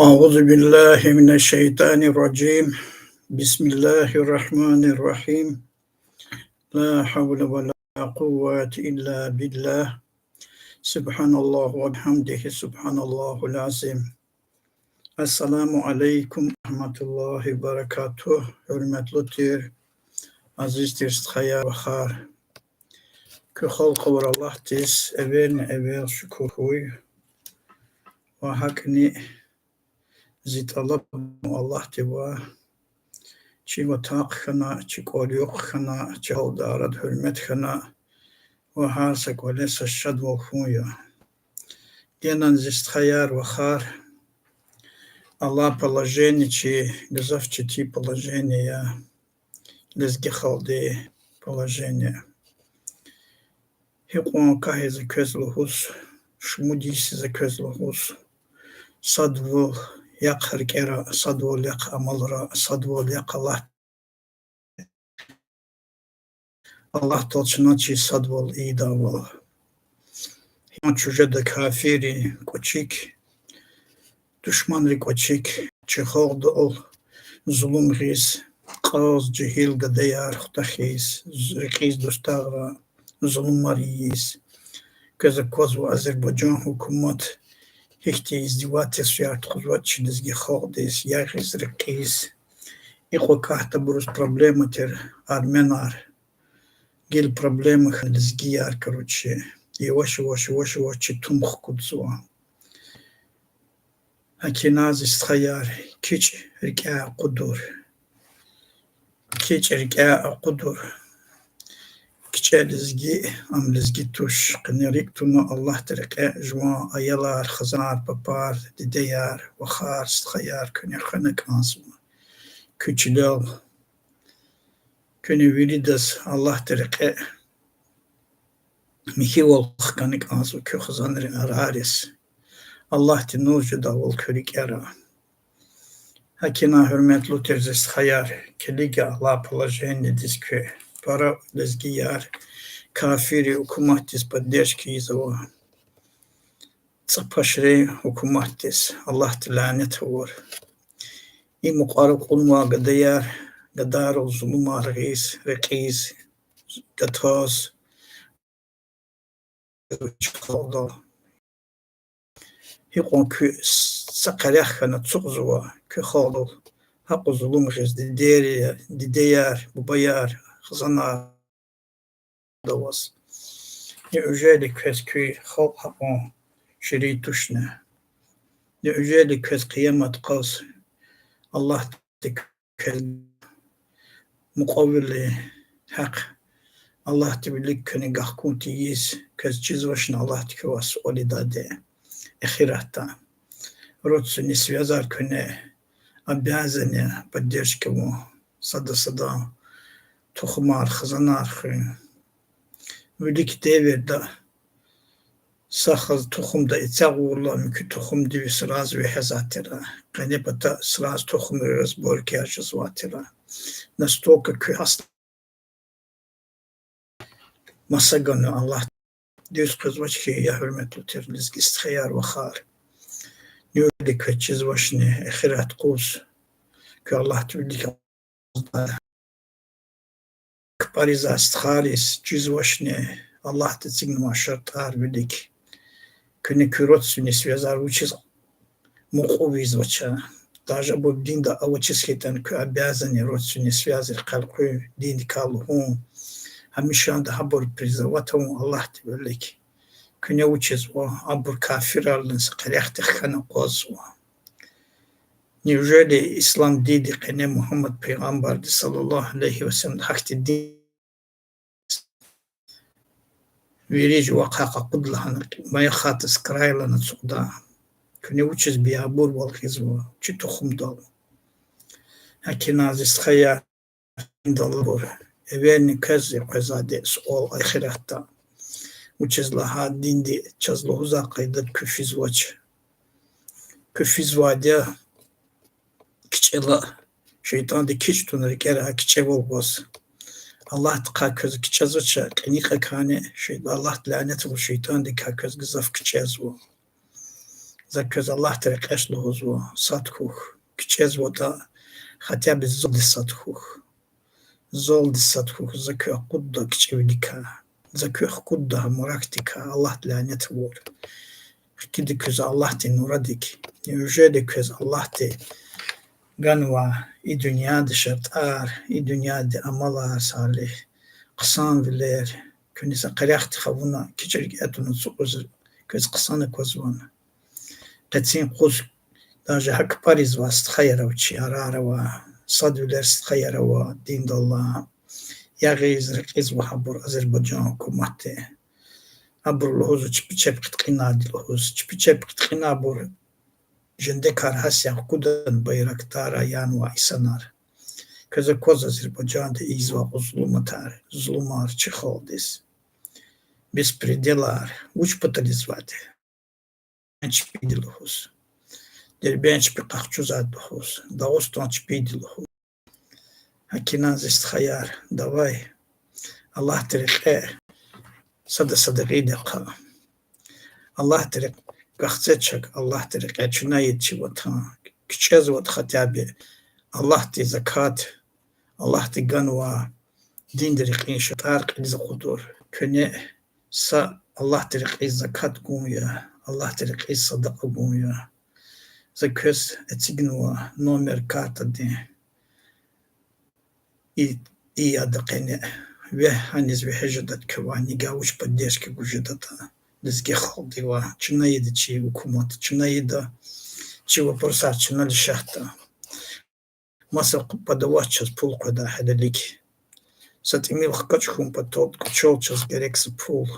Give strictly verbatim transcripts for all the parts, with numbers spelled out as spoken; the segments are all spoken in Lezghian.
أعوذ بالله من الشيطان الرجيم. بسم الله الرحمن الرحيم. لا حول ولا قوة إلا بالله. سبحان الله وبحمده، سبحان الله العظيم. السلام عليكم ورحمة الله وبركاته. Гьуьрметлу тир, азиз тир стхаяр, вахар. Куь халкь авур Аллагьдиз эвелни-эвел шукур хьуй. Ва гьакӀни зи тӀалаб Аллагьдивай, чи ватан хьана, чи кӀвал-югъ хьана, чи халкьдин арада гьуьрмет хьана ва гьар са кӀвале са шадвал хьун я. Генани зи стхаяр, вахар, алай положение чи гзаф четин положение я. Лезги халкьдин положение. Гьикьван кагьи за квез лугьуз, шумуд йис за квез лугьуз, садвал яхъ рикӀера, садвал яхъ амалра, садвал яхъ Аллагь Аллагьдал чна чи садвал ийидайвал. Гьикьван чуьжеда кафиррин кӀвачик, душманрин кӀвачик чи халкьдал зулум гъиз, кьаз, жегьил гадаяр хутахиз, рекьиз дустагъра зулумар ийиз. Квез аквазва, Азербайжан гьукумат гьихьтин издевательствояр тухузватӀа чи лезги халкьдиз, ягъиз, рекьиз. Икьван кӀантӀ абуруз проблема тир армянар. Гила проблема хьана лезгияр, короче. Яваш-яваш, яваш-яваш чи тум хкудзава. ГьакӀ ина, зи стхаяр, кичӀ рикӀяй акъудур. КичӀ рикӀяй акъудур. КичӀе лезги, ам лезги туш. Къене рикӀ туна Аллагьдин рекье жуван аялар, хизанар, папар, дидеяр, вахар, стхаяр куьне хвена кӀанзава. Куь чилел, куьне виридаз Аллагьдин рекье михьивал хкана кӀанзава куь хизанрин арариз. Аллагьди нур жедайвал куь рикӀера. ГьакӀ ина, гьуьрметлу тир зи стхаяр, килига алай положениедиз куь. Пара лезгияр кафиррин гьукуматдиз поддержка ийизва. ЦӀапашрин гьукуматдиз Аллагьди лянет авур. И мукьвара кьунвай гадаяр, гадайрал зулумар гъиз, рекьиз, гатаз, чи халкьдал. Гьикьван куь са къерех хьана ацукьзава куь халкьдал, гьакьван зулум гъиз, дидейри, дидеяр, бубаяр, хизанар аваз. Неужели квез куь халкь гьакьван ширин тушни? Неужели квез къиямат къаз Аллагьди квез мукьвавили гьахъ, Аллагьдин вилик куьне гахкун тийиз, квез чизвачни Аллагьди квевай суал ийидайди эхиратда? Родственный связар куьне обязаны поддержка авун, сада-садан тухумар, хизанар хуьн. Вилик девирда са хизан тухумда эцягъ авурла, муькуь тухумдив сразу вегьезвай тир. Къенепата сразу тухумрин разборкаяр жезвай тир. Настолько куь ас-, маса гана Аллагьди. Дуьз къвезвач хьи, я гьуьрметлу тир лезги стхаяр, вахар. Неужели квез чизвачни эхират къуз куь Аллагьдин вилик кпӀарзавай стхайриз чизвачни Аллагьди эцигнавай шартӀар вилик? Куьне куь родственный связар вучиз мукьув ийизвач? Даже абур динда авачиз хьайитӀани, куь обязаны родственный связрихъ элкъуьн, диндикай лугьун, гьамишанда гьабур признавать авун Аллагьдин вилик. Куьне вучиз ва абур кафиррилай са къерехдихъ хьана акъвазва? Неужели ислам динди къене Мугьаммад пайгъамбарди, صلى الله عليه وسلم, гьахьтин дин вири жувахъ гьакъ акъуд лагьана, мая хатаз край лагьана ацукьда? Куьне вучиз биябурвал гъизва чи тухумдал? ГьакӀ ина, зи стхаяр, диндал абур, эвелни квез къвезвайди суал эхиратда. Вучиз лагьайтӀа динди чаз лугьузвай къайдада куьн физвач. Куьн физвайди я кичӀела, шейтӀанди кичӀ туна рикӀера, кичӀевал гваз. Аллагьдикай квез кичӀезвач, кьиникьакайни шей-, Аллагьди лянет авур шейтӀандикай квез гзаф кичӀезва. За квез Аллагьдин рекье лугьузва, сад хьухь, кичӀезватӀа, хотя бы залдиз сад хьухь. Залдиз сад хьухь, за квев акъудда кичӀевиликай, за квев хкудда гьа муракдикай, Аллагьди лянет авур. Хкида квез Аллагьдин нурадик. Неужели квез Аллагьди ганва и дуьньяда шартӀар, и дуьньяда амалар салигь, хъсанвилер, куьне са къерехдихъ авуна, кичӀе рикӀе туна ацукьзава, квез хъсан аквазвани? Къецин юкъуз даже гьа кпӀаризва стхаяр ава чи, арар ава, садвилер стхаяр ава диндал алай. Ягъиз, рекьизва гьабур Азербайжан гьукуматди. Абуру лугьузва чпи чеб хъиткьинайди лугьуз. Чпи чеб хъиткьинайбур жендекар гьасятда хкудани байрактар янавай инсанар. Квез аквазва Азербайжанда ийизвай кьван зулуматар, зулумар чи халкьдиз. Беспределар вуч патал ийизвайди? Чпиди лугьуз. Дербент чпи къахчузвайди лугьуз. Дагъустан чпиди лугьуз. Гьакӏ хьана, зи стхаяр, давай Аллагьдин рекье сада-садагъиди хъвай. Аллагьдин рекье квахьзава чак, Аллагьдин рекье чна ийида чи ватан. КичӀезватӀа хотя бы Аллагьдин закат, Аллагьди ганвай диндин рекьин шартӀар кьилиз акъудур. Куьне са Аллагьдин рекьиз закат гун я, Аллагьдин рекьиз садакьа гун я. За квез эцигнава номер картадин. И, и яда къене. Вегь гьаниз вегьез жедатӀа квевай, ни гьа вуч поддержка гуз жедатӀа лезги халкьдивай. Чна ийида чи гьукумат, чна ийида чи вопросар, чна решатьда. Маса къу-, пад авач чаз пул къведай гьелелиг. Са тӀимил хкаж хьун патал кӀвачел чаз герек я пул,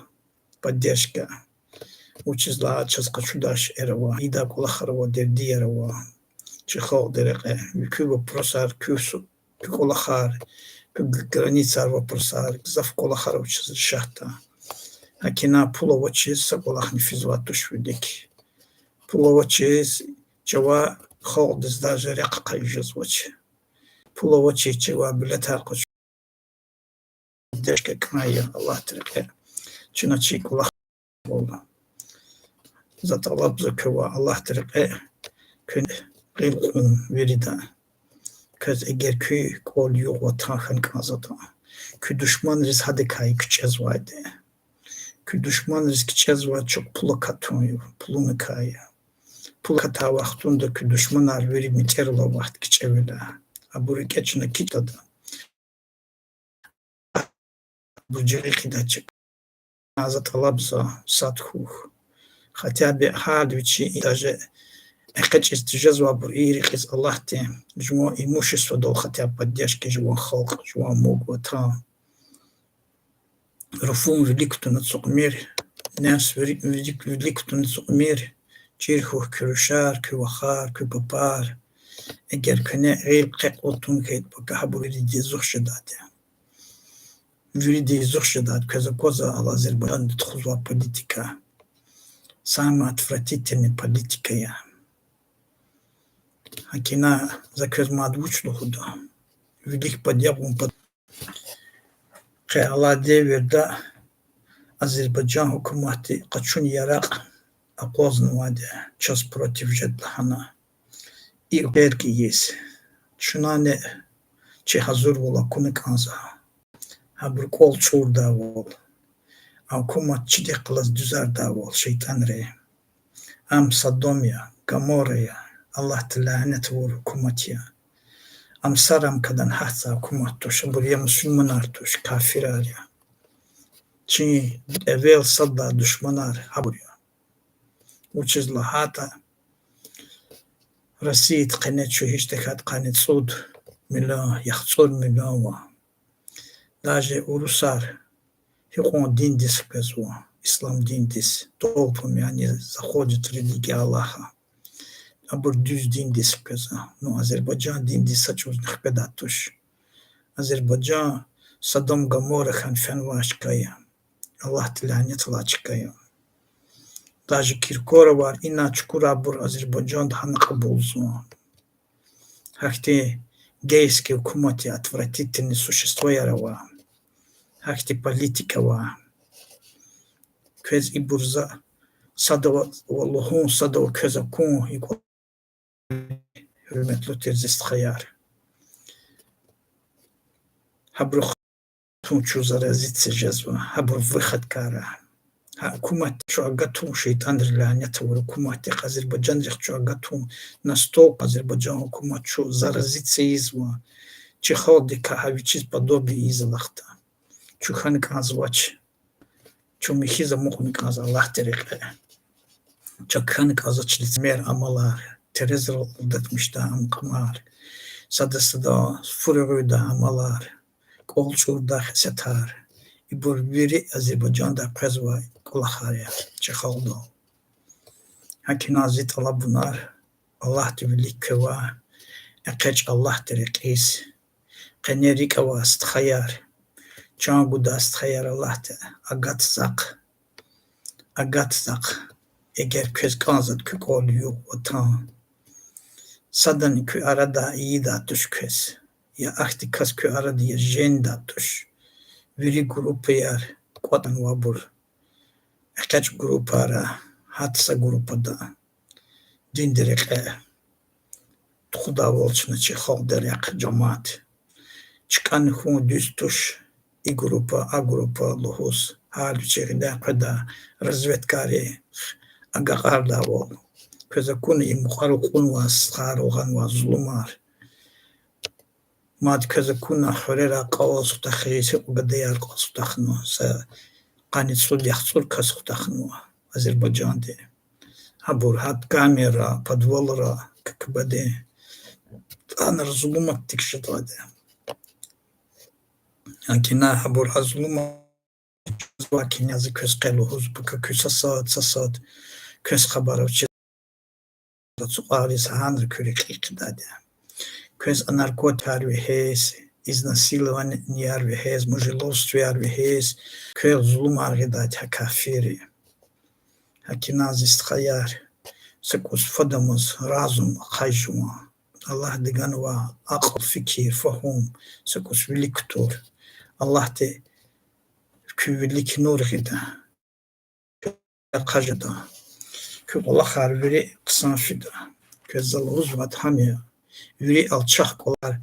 поддержка. Вучиз лагьайтӀа чаз къачудай шейэр ава, ийидай кӀвалахар ава, дердияр ава. Чи халкьдин рекье куь вопросар, куь су-, куь кӀвалахар, куь г-, границайрин вопросар, гзаф кӀвалахар ава чаз решатьда. Гьакӏ хьана, пул авачиз са кӀвалахни физвай туш вилик. Пул авачиз чавай халкьдиз даже рехъ ахъайиз жезвач. Пул авачиз чавай билетар къачу-, поддержка кӀан я Аллагьдин рекье. Чна чи кӀвалах За тӀалабзава квевай Аллагьдин рекье, куьне гъил кьун вирида. Квез эгер куь кӀвал-югъ, ватан хьана кӀанзаватӀа, куь душманриз гьадакай кичӀезвайди. Куь душманриз кичӀезвай чухъ пул акатун я, пулуникай я. Пул акатай вахтунда куь душманар вири метӀерал авахьда кичӀевиляй. Абур рикӀе чна кичӀеда. Абур жагъиз хъийидач. За тӀалабзава, сад хьухь. Хотя бы гьарда вичи даже экъечӀиз тежезвайбур ийир хьиз Аллагьди, жуван имуществодал хотя бы поддержка, жуван халкь, жуван муг, ватан. Руфун вилик кутуна ацукьмир, нефс вилик, вилик, вилик кутуна ацукьмир, чир хьухь, куь рушар, куь вахар, куь папар. Эгер куьне гъил-хъвер тун хьайитӀа, пака гьабур вирида язух жедайди. Вирида язух жедайди, квез аквазва ала Азербайжанда тухузвай политика. Самая отвратительная политика я. ГьакӀ хьана, за квез мад вуч лугьуда? Вилик пад ягъун пад. Къе алай девирда Азербайжан гьукуматди къачуна яракь акъвазнавайди я, чаз против жеда лагьана. И экв ийиз, чнани чи гьазурвал акуна кӀанзава. Гьабуру кӀвал чӀурдайвал, а гьукумат чидихъ галаз дуьзардайвал, шейтӀанри. Ам Содом я, Гоморра я, Аллагьди лянет авур гьукумат я. Ам са рамкадан гьатзавай гьукумат туш, абур я мусурманар туш, кафирар я. Чи эвел сад лагьай душманар гьабур я. Вучиз лагьайтӀа Россияди къене чун гьич тахьайтӀа къанни цӀуд миллион, яхцӀур миллион ва даже урусар гьикьван диндиз хквезва, ислам диндиз, толпами они заходят в религию Аллаха. Абур дуьз диндиз хквезва. Ну, Азербайжан диндиз са чӀавузни хкведай туш. Азербайжан Содом, Гоморра хьана фенвай чка я. Аллагьди лянет алай чка я. Даже Киркоровар ина чукурайбур Азербайжанда гьана кьабулзава. Гьахьтин гейский гьукумат я, отвратительный существояр ава. Гьахьтин политика ава. Квез ибур за Садав ва лугьун, садав квез акун, и кӀвал, гьуьрметлу тир зи стхаяр. Гьабурухъ тун чун заразиться жезва, гьабур выходкар я. Гьа гьукуматдихъ чун агатун, шейтӀанри лянет авур гьукуматдихъ, азербайжанрихъ чун агатун, настолько азербайжан гьукумат чун заразиться ийизва, чи халкьдикай гьа вичиз подобие ийиз алахъда. Чун хьана кӀанзавач. Чун михьиз амукьна кӀанзава Аллагьдин рекье. Чун хьана кӀанзавач лицемер амалар, терезрал алдатмишдай ам кьамар, сада-садан фу ругъуьдай амалар, кӀвал чӀурдай хесетар. Ибур вири Азербайжандай къвезвай кӀвалахар я чи халкьдал. ГьакӀ ина зи тӀалабунар: Аллагьдин вилик квевай, экъечӀ Аллагьдин рекьиз. Къене рикӀ авай стхаяр, чан гудай стхаяр, Аллагьди агат захъ, агат захъ. Эгер квез кӀанзаватӀа куь кӀвал, югъ, ватан, садани куь арада ийидай туш квез, я ахьтин кас куь арада я жедай туш. Вири группаяр кӀватӀанва абур. ЭкъечӀ группаяр, гьат са группада диндин рекье тухудайвал чна чи халкьдин рехъ, жемят. ЧкӀани хьун дуьз туш, и группа, а группа лугьуз, гьар вичин гъиляй къведай разведкари агакьардайвал. Квез акуна и мукьвара кьунвай стхайрал гъанвай зулумар. Мад квез акуна хуьрерай кьалаз хутахиз, гьикьван гадаяр кьаз хутахнава, са къанни цӀуд-яхцӀур кас хутахнава Азербайжанди. Гьабур гьат камерра, подвалра, КГБ-дин. Анра зулуматдик жедайди. ГьакӀ ина гьабур а зулумат, ва куьне зи квез къе лугьуз, пака куь са сад, са сад квез хабар авачиз, ацукьариз гьанра куь рекье хъийидайди я. Квез а наркотикар вегьез, изнасилованияр вегьез, мужеложествояр вегьез, квел зулумар гъидайди я кафирри. ГьакӀ ина зи стхаяр, са кӀус фадамаз разум ахъа жуван, Аллагьди ганвай акьул, фикир, фагьум, са кӀус вилик кутур. Аллагьди куь вилик нур гъида, ахъа жеда. Куь кӀвалахар вири хъсан фида. Квез за лугьузвайди гьам я: вири алчах кӀвалар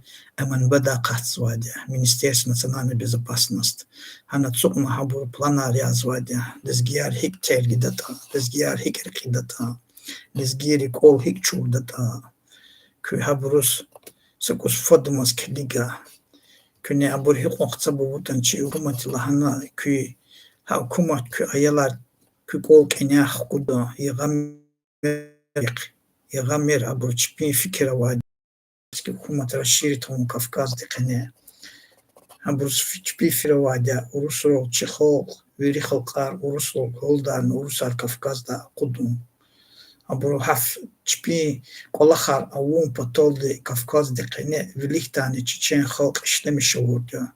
МНБ-дай акъатзавайди я, Министерство национальной безопасности. Гьана ацукьна гьабур планар язавайди я: лезгияр гьикӀ тергдатӀа, лезгияр гьикӀ рекьидатӀа, лезгийрин кӀвал гьикӀ чӀурдатӀа. Куьн гьабуруз са кӀус фадамаз килига. Куьне абур гьикьван хъсан авуртӀани чи гьукуматди лагьана: куь, гьа гьукумат куь аялар, куь кӀвал кӀаняй хкуда, ягъа мер, ягъа мер, абур чпин фикир авайди я гьукумат расширить авун Кавказдин къене. Абуруз фи-, чпин фикир авайди я урусрал чи халкь, вири халкьар урусрал гьуьлдарна, урусар Кавказдай акъудун. Абуру гьа чпин кӀвалахар авун паталди Кавказдин къене виликдайни чечен халкь ишлемиш авурди я.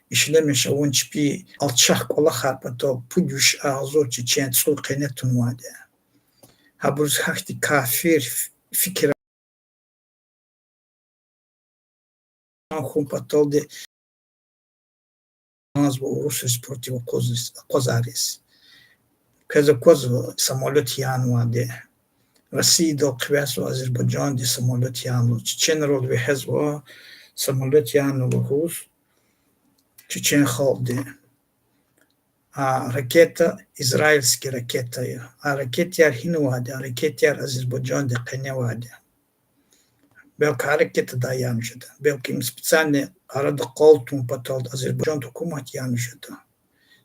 Ишлемиш авун чпин алчах кӀвалахар патал пуд виш агъзур чечен цӀур къене тунвайди я. Гьабуруз гьахьтин кафир ф-, фикир хьун паталди кӀанзава урусриз противоакъвазариз. Квез аквазва самолёт янавайди. Россиядал хъвезва Азербайжандиз самолёт янаваз. Чеченрал вегьезва самолёт яна лугьуз чечен халкьди. А ракета израильский ракета я. А ракетаяр гьинавайди я? А ракетаяр Азербайжандин къеневайди я. Белки а ракетадай яна жеда, белки им специальный арада къал тун патал Азербайжан гьукумат яна жеда.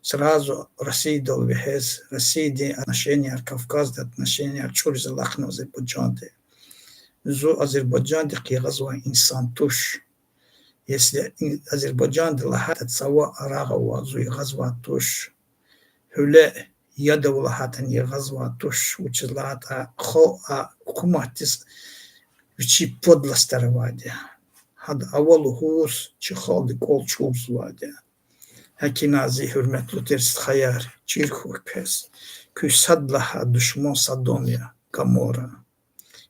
Сразу Россиядал вегьез, Россиядин отношенияр, Кавказдин отношенияр чӀуриз алахъна Азербайжанди. Зун Азербайжандихъ ягъазвай инсан туш. Если и-, Азербайжанди лагьайтӀа цава арагъ ава, зун ягъазвай туш. Гьуьле яд ава лагьайтӀани ягъазвай туш, вучиз лагьайтӀа хал-, а, гьукуматдиз вичин подлостар авайди я. Гьада ава лугьуз чи халкьдин кӀвал чӀурзавайди я. ГьакӀ ина, зи гьуьрметлу тир стхаяр, чир хьухь квез, куь сад лагьай душман Содом я, Гоморра.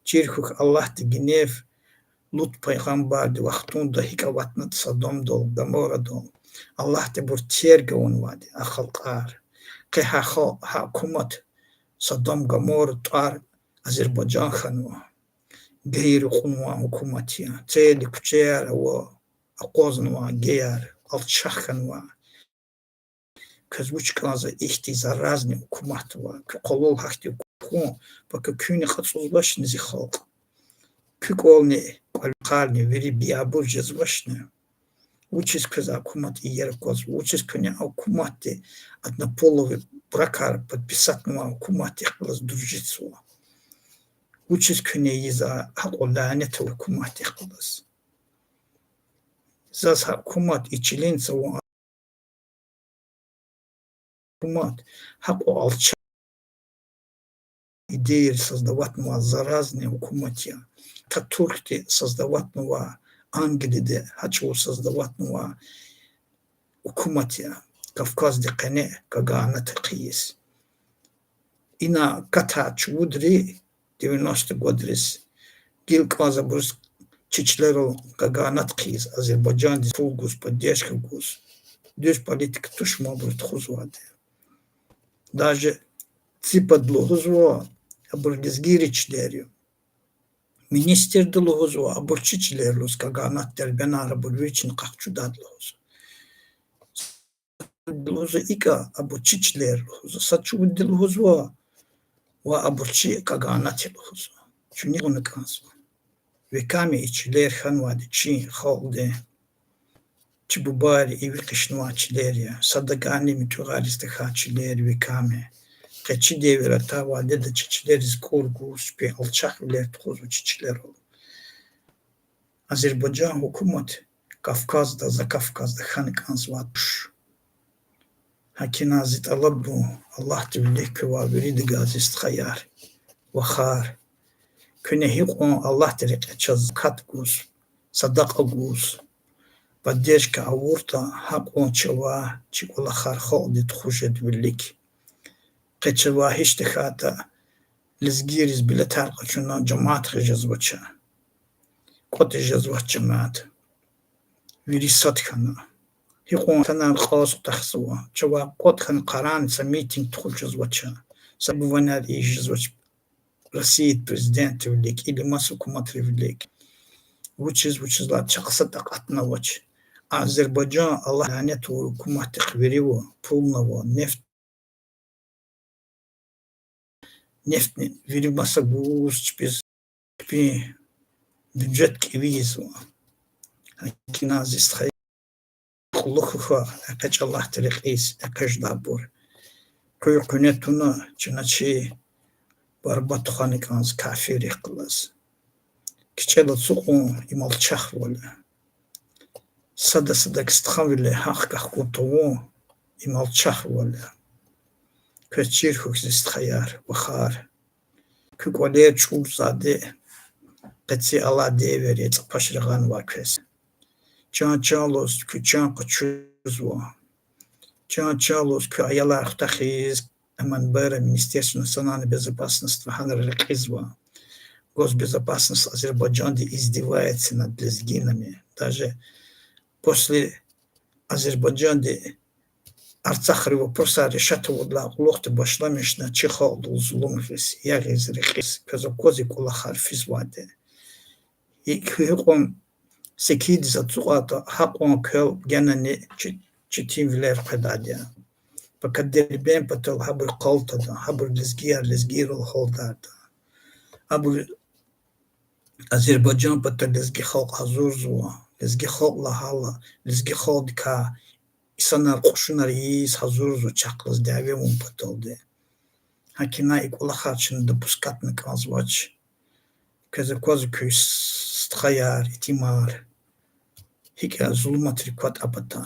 Чир хьухь Аллагьдин гнев Лут пайгъамбардин вахтунда гьикӀ аватнатӀа Содомдал, Гоморрадал. Аллагьди абур терг авунвайди я, а халкьар. Къе гьа хал-, гьа гьукумат Содом, Гоморра тӀвар Азербайжан хьанва. Гайи кьунвай гьукумат я. Цели куьчеяр ава, акъвазнавай геяр, алчах хьанва. Квез вуч кӀанзава, ихьтин заразный гьукумат ва куь къвалал гьахьтин хьун, пака куьнни кьацӀузвачни зи халкь. Куь кӀвални, кӀвалахарни вири биябур жезвачни? Вучиз квез а гьукумат иер аквазва? Вучиз куьне а гьукуматди однополовый бракар подписатнавай гьукуматдихъ галаз дружитьзава? Вучиз куьне ийизва гьакьван лянет авур гьукуматдихъ галаз? Заз гьа гьукумат и чилин цава гьукумат, гьакьван алчах идеяяр создаватнавай заразный гьукумат я. Ататуркди создаватнавай, Англияди гьа чӀавуз создаватнавай гьукумат я. Кавказдин къене каганат хъийиз. Ина катар чувудри девяностый годриз гила кӀанзавайбуруз чи чилерал каганат хъийиз, Азербайжандиз пул гуз, поддержка гуз, дуьз политика туш ма абуру тухузвайди. Даже ЦИПа-ди лугьузва, абур лезгийрин чилер я. Министрди лугьузва, абур чи чилер лугьуз, каганат, Дербентар, абур вичин къахчудайди лугьуз. Лугьузва икӀа, абур чи чилер лугьузва, са чувудди лугьузва, ва абур чи каганат я лугьузва. Чуьне гъуна кӀанзава? Веками и чилер хьанвайди чи халкьдин, чи бубайри иви къишнавай чилер я, садакӀани муьтӀуьгъариз тахьай чилер я веками. Къе чи девир атайвал, неда чи чилериз кӀур гуз, чпин алчахвилер тухузва чи чилерал. Азербайжан гьукумат Кавказда, Закавказда хьана кӀанзавайди туш. ГьакӀ ина зи тӀалабун, Аллагьдин вилик квевай виридаз, зи стхаяр, вахар, куьне гьикьван Аллагьдин рекье чаз закат гуз, садакьа гуз, поддержка авуртӀа, гьакьван чавай чи кӀвалахар халкьди тухуз жеда вилик. Къе чавай гьич тахьайтӀа лезгийриз билетар къачуна жамаат гъиз жезвач, кӀватӀиз жезвач жамаат. Вири сад хьана. Гьикьван инсанар кьаз кутахзава. Чавай кӀватӀ хьана къарагъна са митинг тухуз жезвач. Са буванар ийиз жезвач Россиядин президентдин вилик или маса гьукуматрин вилик. Вучиз, вучиз лагьайтӀа чахъ са такьатни авач. Азербайжан, Аллагь лянет авур гьукуматдихъ вири ава, пулни ава, нефть нефтьни вири маса гуз чпиз, чпин бюджет кӀеви ийизва. ГьакӀ ина, зи стхаяр, кьулухъ хьухь экъечӀ Аллагьдин рекьиз, экъечӀдайбур. Къуьн къуьне туна, чна чи барбатӀ тухвана кӀанзава кафиррихъ галаз. КичӀела ацукьун, им алчахвал я. Сада-садак стханвиле гьахъ гахкун тавун, им алчахвал я. Квез чир хьухь, зи стхаяр, вахар. Куь кӀвалер чӀурзавайди къеци алай девир я, цӀапаш рагъанвай квез. Чан-чан лугьуз куь чан къачузва. Чан-чан лугьуз куь аялар хутахиз МНБ-ра, Министерство национальной безопасности ва гьанра рекьизва. Госбезопасность Азербайжанди издевается над лезгинами. Даже после Азербайжанди Арцахри вопросар решать авурдалай кьулухъди башламишна чи халкьдал зулум гъиз, ягъиз, рекьиз, квез акваз и кӀвалахар физвайди. ИкӀ гьикьван секиндиз ацукьайтӀа, гьакьван квел генани чи-, четинвилер къведайди я. Пака Дербент патал гьабур къал тада, гьабур лезгияр лезгийрал гьалдарда. Абур Азербайжан патал лезги халкь гьазурзава, лезги халкь лагьайла, лезги халкьдикай инсанар, кьушунар ийиз гьазурзава чахъ галаз дяве авун паталди. ГьакӀ ина и кӀвалахар чна допускатьна кӀанзавач. Квез аквазва куь стхаяр, итимар гьикӀ зулуматрик кватӀа пата.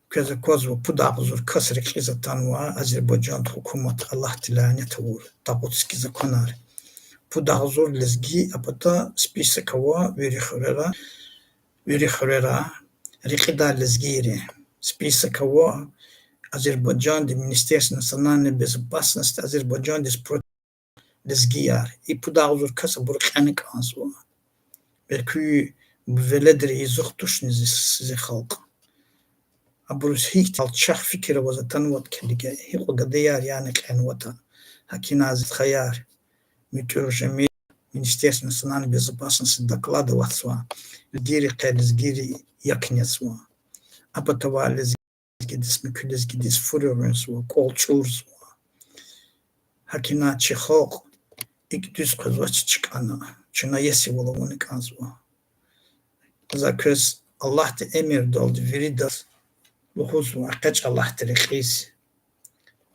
Квез аквазва, пуд агъзур кас рекьиз атанва Азербайжандин гьукумат, Аллагьди лянет авур, тагъутский законар. Пуд агъзур лезги а пата список ава вири хуьрера, вири хуьрера, рекьидай лезгийрин. Список ава Азербайжандин Министерство национальной безопасности Азербайжандиз про- лезгияр. И пуд агъзур кас абур кьена кӀанзава. Бес куь веледри язух тушни зи, зи халкь? Абуруз гьихьтин алчах фикир аваз атанватӀа килиге, гьикьван гадаяр яна кьенватӀа. ГьакӀ ина зи стхаяр, МутӀуьгъ Жамил, Министерство национальной безопасности доклад аватзава, лезгийрин къе лезгийри як незва. А патавай лезгидиз, муькуь лезгидиз фур эгъуьнзава, кӀвал чӀурзава. ГьакӀ ина чи халкь икӀ дуьз къвезвач чкӀана, чна иесивал авуна кӀанзава. За квез Аллагьдин эмирдалди виридаз лугьузва: экъечӀ Аллагьдин рекьиз.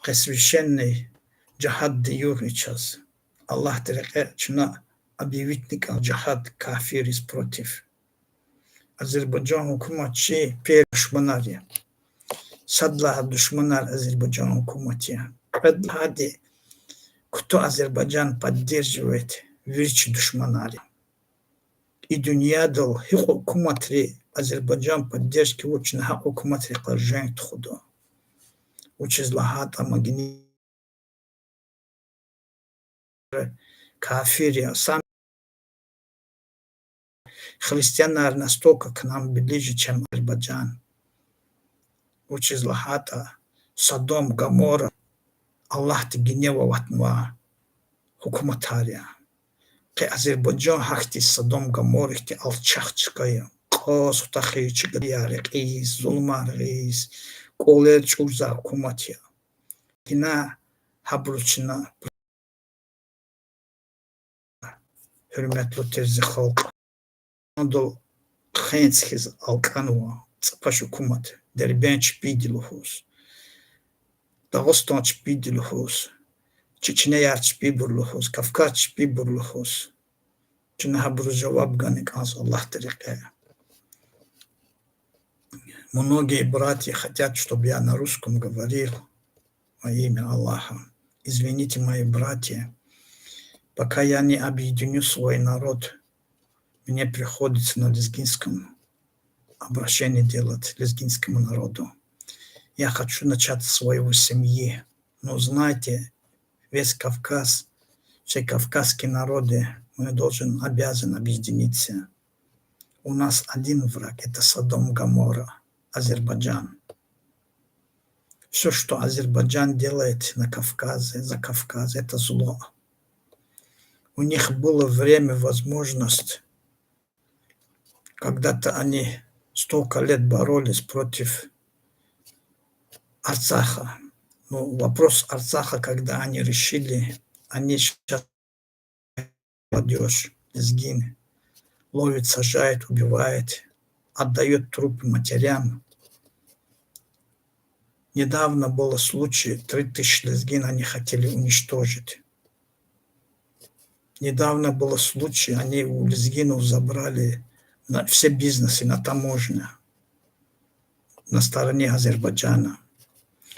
Къе священный жигьаддин югъ я чаз. Аллагьдин рекье чна объявитьна кӀан жигьад кафирриз против. Азербайжан гьукумат чи первый душманар я. Сад лагьай душманар Азербайжан гьукумат я. Кьвед лагьайди, кто Азербайджан поддерживает, вири чи душманар я. И дуьньядал гьикьван гьукуматри Азербайджан поддержка авур, чна гьа гьукуматрихъ женг тухуда. Вучиз лагьайтӀа магни- кафир я, сам христианар настолько к нам ближе, чем Азербайджан. Вучиз лагьайтӀа Содом, Гоморра Аллагьди гнев аватнавай гьукуматар я. Къе Азербайджан гьахьтин Содом, Гоморра хьтин алчах чка я. Кьаз хутахиз, чи гадаяр рекьиз, зулумар гъиз, кӀвалер чӀурзавай гьукумат я. Гьина гьабуруз чна, гьуьрметлу тир зи халкь, андал хенц хьиз алкӀанва цӀапаш гьукумат, Дербент чпиди лугьуз, Дагъустан чпиди лугьуз, чеченеяр чпибур лугьуз, Кавказ чпибур лугьуз. Чна гьабуруз жаваб гана кӀанзава Аллагьдин рекье. Многие братья хотят, чтоб я на русском говорил во имя Аллаха. Извините, мои братья, пока я не объединю свой народ, мне приходится на лезгинском обращение делать лезгинскому народу. Я хочу начать со своего семьи. Но знайте, весь Кавказ, все кавказские народы, мы должен, обязан объединиться. У нас один враг, это Содом, Гоморра, Азербайджан. Всё, что Азербайджан делает на Кавказе, за Кавказ, это зло. У них было время, возможность, когда-то они столько лет боролись против Арцаха. Ну, вопрос Арцаха, когда они решили, они сейчас молодёжь, лезгин, ловит, сажает, убивает, отдаёт трупы матерям. Недавно было случай, три тысячи лезгин они хотели уничтожить. Недавно было случай, они у лезгинов забрали на, все бизнесы на таможне, на стороне Азербайджана.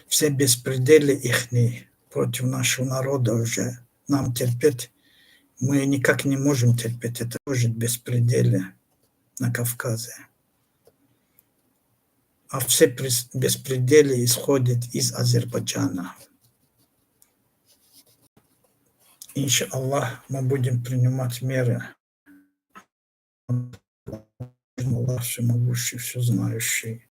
Все беспредели ихние против нашего народа уже нам терпеть, мы никак не можем терпеть это тоже беспредели на Кавказе. А все прес-, беспредели исходят из Азербайджана. Иншаллах, мы будем принимать меры. Аллах всемогущий, всезнающий.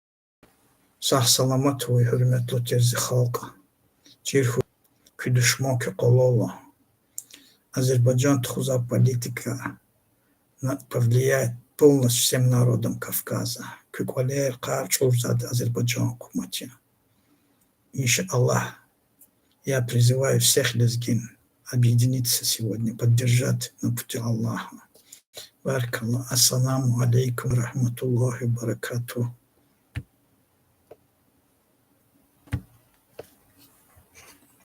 Сагъ-саламат хьуй, гьуьрметлу тир зи халкь. Чир хьуй куь душман, куь къвалал ала. Азербайджан тухузвай политика на-, повлияет полностью всем народам Кавказа. Куь кӀвалер, къар чӀурзавайди Азербайджан гьукумат я. Иншаллах, я призываю всех лезгин объединиться сегодня, поддержать на пути Аллаха. Баракаллах. Ассаламу алейкум ва рахматуллахи ва баракатух.